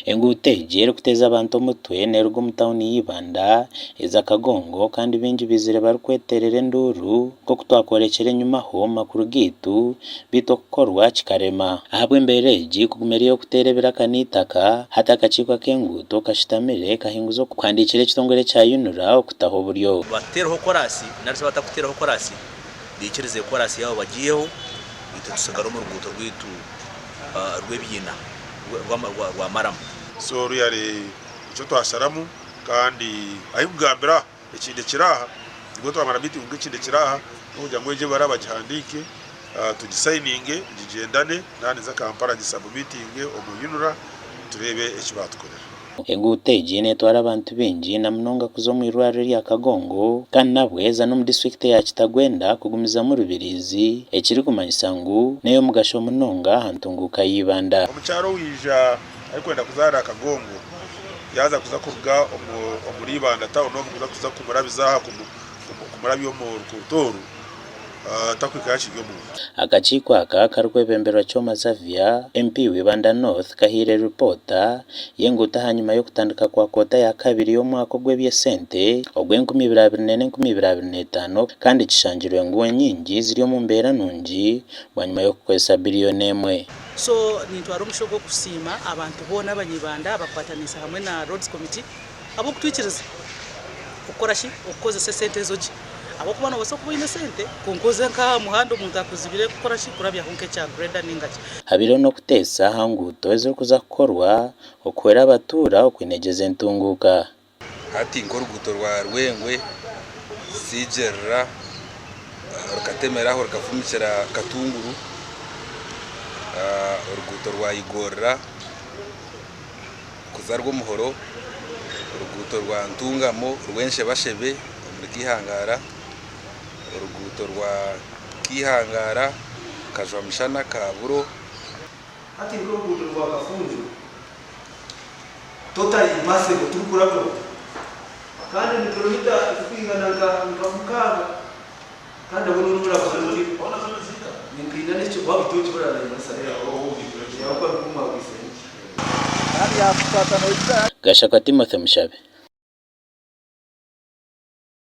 Enguuto egi erikuteeza abantu omutwe neeruga omu tauni ya Ibanda eza Kagongo kandi baingi baizire barikweterera enduuru nk'oku twakworekire enyimaho omu makuru gaitu beitu okukorwa kikarema. Ahabw'embeera egi kuguma eri ey'okuteera ebiraka n'eitaka, hati akakiiko ak'enguuto kashutamire kahinguza okuhandiikira ekitongore kya UNRA okutaho oburyo. Bakuteereho koraasi nari shi batakuteereho koraasi, baikirize koraasi yaabo bagiiheho, itwe tutsigare omu ruguuto rwaitu rw'ebiina rwa maramu. So really nikyo twasharamu kandi ahi nkugambira aha ekindi ekiri aha nibwo twamara meeting kwonka ekindi ekiri aha n'okugira ngu egyo ebara bagihandiike tugisayininge gigyendane naaba ninza Kampala ngisubmitinge omu UNRA tureebe eki baatukorera. Enguuto egi netwara abantu baingi na munonga kuza omu irwariro erya Kagongo kandi nabwo eza n'omu disiturikiti eya Kitagwenda kugumizamu Rubirizi ekirikumanyisa ngu n'ey'omugasho munonga aha ntunguuka ya Ibanda. Omukyara owaija arikwenda kuzaarira Kagongo yaaza kuza kuruga omuri Ibanda tawuni omu kuza kuza kumurabiza aha kumurabya omu rukuuto oru, takuhikayo akiri omuntu. Akakiiko aka karikwebemberwa Kyoma Xavier, MP wa Ibanda North kahaire ripoota y'enguuto ahanyima y'okutandika kwa koota ya kabiri y'omwaka ogw'eby'esente ogw'enkumi 2024 2025 kandi kishangirwe ngu enyingi ziri omu mbeera nungi bwanyima y'okukozesa biriyoni emwe. So nintwara omugisha ogu okusiima abantu boona abanyibanda abakwataniise hamwe na Roads Committee ab'okutwikiriza okukora ki? Okukozesa esente ezo gye. Ahabw'okuba noobaasa kuba oine esente kwonka oze nk'aha muhanda omuntu akuzibire kukora ki? Kurabyaho nk'ekya grader nainga ki. Habaireho n'okuteesa aha nguuto ezirikuza kukorwa okuhwera abatuura okwinegyeza entunguuka. Hati nk'oruguuto rwa Rwengwe, Sigyerera, rukatemera aho rukafumukira Katunguru, oruguuto rwa Igorora kuza Rwomuhoro, oruguuto rwa Ntungamo rw'Enshebashebe omuri Kihangara, oruguuto rwa Kihangara, Kajwamushana, Kaburo. Hati nk'oruguuto rwa Kafunjo totally impassable turikurabiraho kandi ni kilomita ezirikwingana nka mukaaga kandi nabwo Gashakwa Timothy Mushabe.